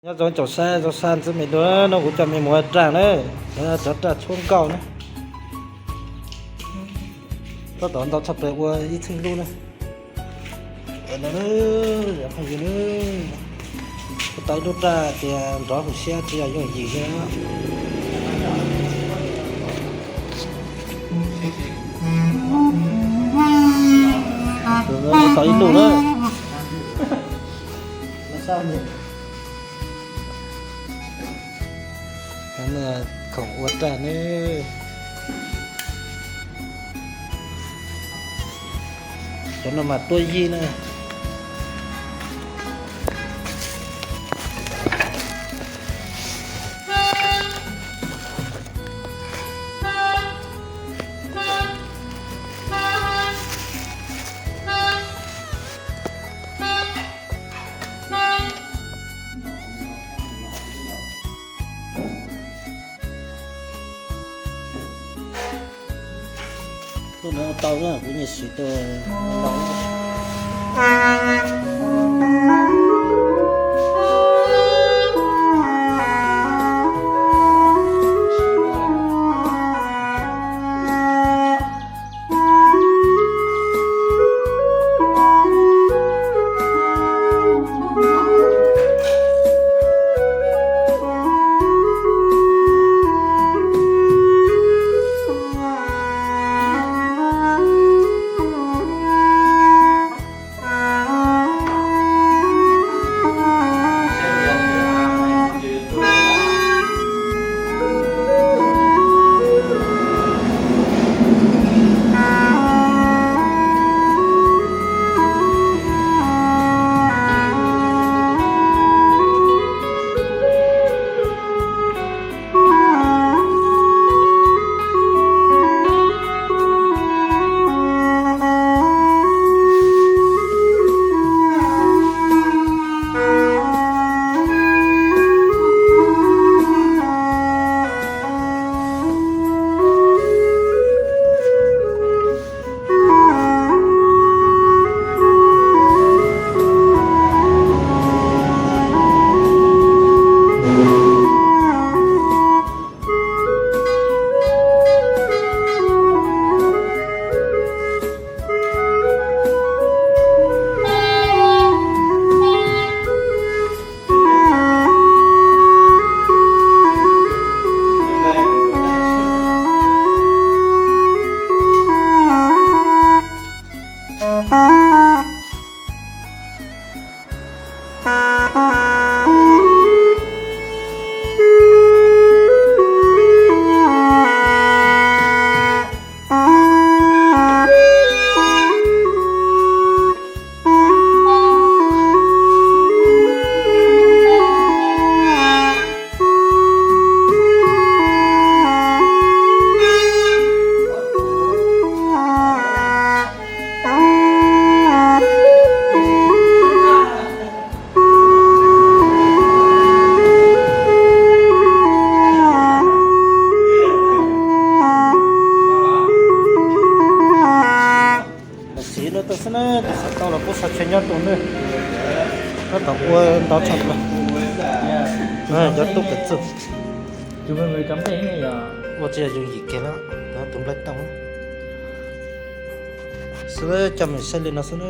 Nyob zoo tsoom saib, zoo sab ntxwv me dua, no kuv coj me mus ua raj na, cov raj tshuab nkauj na. Tab tom ntau tshaj plaws ua ib txheej lub na. Phooj ywg, kuv tau ib lub raj tias nrov hauv siab tsis yog yooj yim thiab. Kuv tau ib lub na. Khoom ua raj ne. Cov no mas tuab yij na. Tus no tau na, kuv nyiam siv tus no. Los siv no tau xwb na, tus xav tau los kuj xav tshem nyob rau nws. Tab tom ua ntau tshaj plaws. Cov tub pem txug. Ua tsis yog yooj yim kiag na, tus nplaig tau. Xwb coj mus saib li no xwb na.